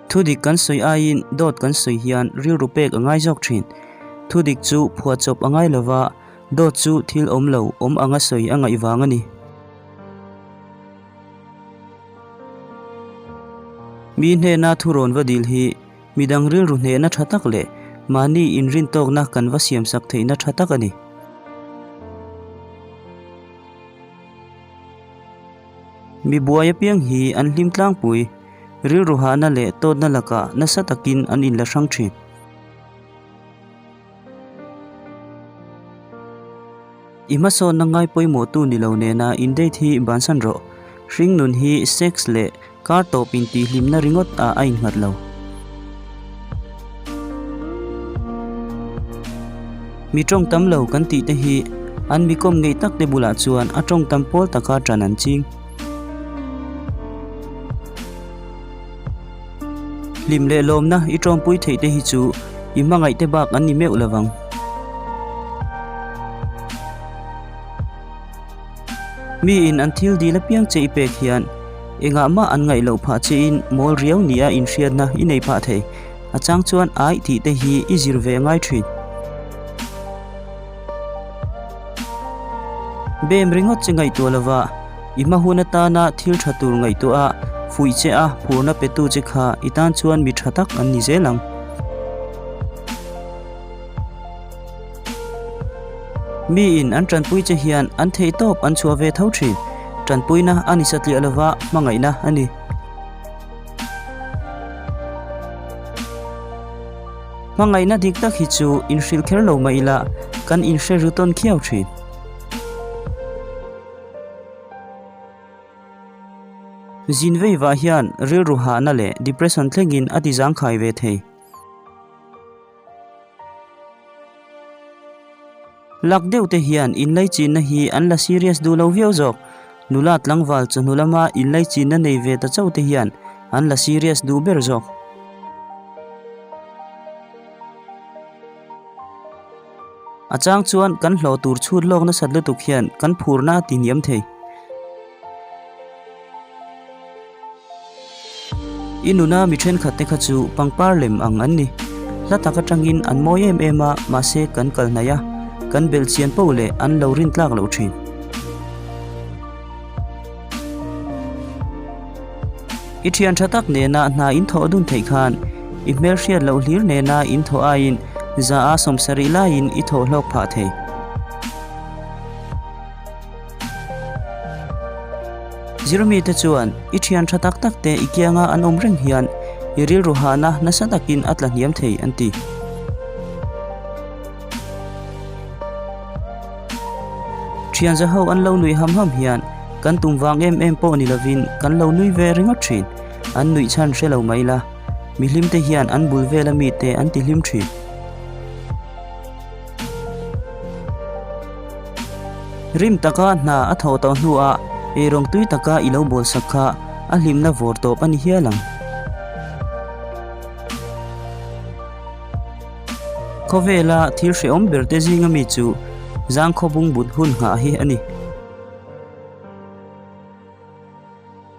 Thudik kan sawi aiin dawt kan sawi hian rilru pek a ngai zawk thin. Thudik chu phuahchawp a ngai lova, dawt chu thil awm lo awm anga sawi a ngaih vang a ni. Mi hnena thurawn va dil hi midang rilru hnehna tha tak leh mahni inrintawkna kan va siamsak theihna tha tak a ni. Mi buai apiang hi an hlim tlangpui, rilru hahna leh tawtna lakah nasa takin an inla hrang thin. I hmasawnna ngai pawimawhtu ni lo nena in date hi bansan rawh. Hringnun hi sex leh kar tawp intihhlimna ringawt ah a innghat lo. Mi tawng tam lo kan tih te hi an mi kawm ngeih tak te bulah chuan a tawng tam pawl taka tan an ching. Hlim leh lawmna i tawmpui theih te hi chu i hmangaih te bak an ni meuh lovang. Mi in an thil dil apiang che i pek hian engah mah an ngaih loh phah che in mawl riau nia inhriatna i nei phah thei. A chang chuan aih tih te hi i zir ve ngai thin. Bem ringawt che ngaihtuah lova i hma hun atana thil tha tur ngaihtuah a fuih che a phurna petu che kha i tan chuan mi tha tak an ni zel ang. Miin an tanpui che hian an theih tawp an chhuah ve tho thin. Tanpuina a ni satliah lova hmangaihna a ni. Hmangaihna dik tak hi chu inhrilh kher lo mah ila kan inhre ru tawn khiau thin. Zin vei vah hian rilru hahna leh depression thlengin a ti zangkhai ve thei. Lak deuh te hian inlaichinna hi an la serious duh lo viau zawk. Nula tlangval chawhnu lama inlaichinna nei ve ta chauh te hian an la serious duh ber zawk. A chang chuan kan hlawh tur chhut lawk nasat lutuk hian kan phurna a ti hniam thei. I nuna mi thenkhat te kha chu pangpar lem ang an ni. Hla tak atangin an mawi em em a, mahse kan kal hnaih a, kan belh chian poh leh an lo rin tlak loh thin. I thian tha tak nena hna in thawh dun theih khan i hmelhriat loh hlir nena in thawh aiin za a 70 laiin i thawh hlawk phah thei. Zirmite chuan i thian tha tak tak te i kianga an awm reng hian i rilru hahna nasa takin a tla hniam thei an ti. Thian za ho an lo nui ham ham hian kan tum vang em em pawh ni lovin kan lo nui ve ringawt thin. An nuih chhan hre lo mai la, mihlim te hian an bul vela mite an ti hlim thin. Rim taka hna a thawh tawh hnuah eirawng tui taka i lo bawl sak kha a hlimna vawr tawp a ni hial ang. Khawvela thil hrehawm ber te zinga mi chu zangkhaw bungbut hun nghah hi a ni.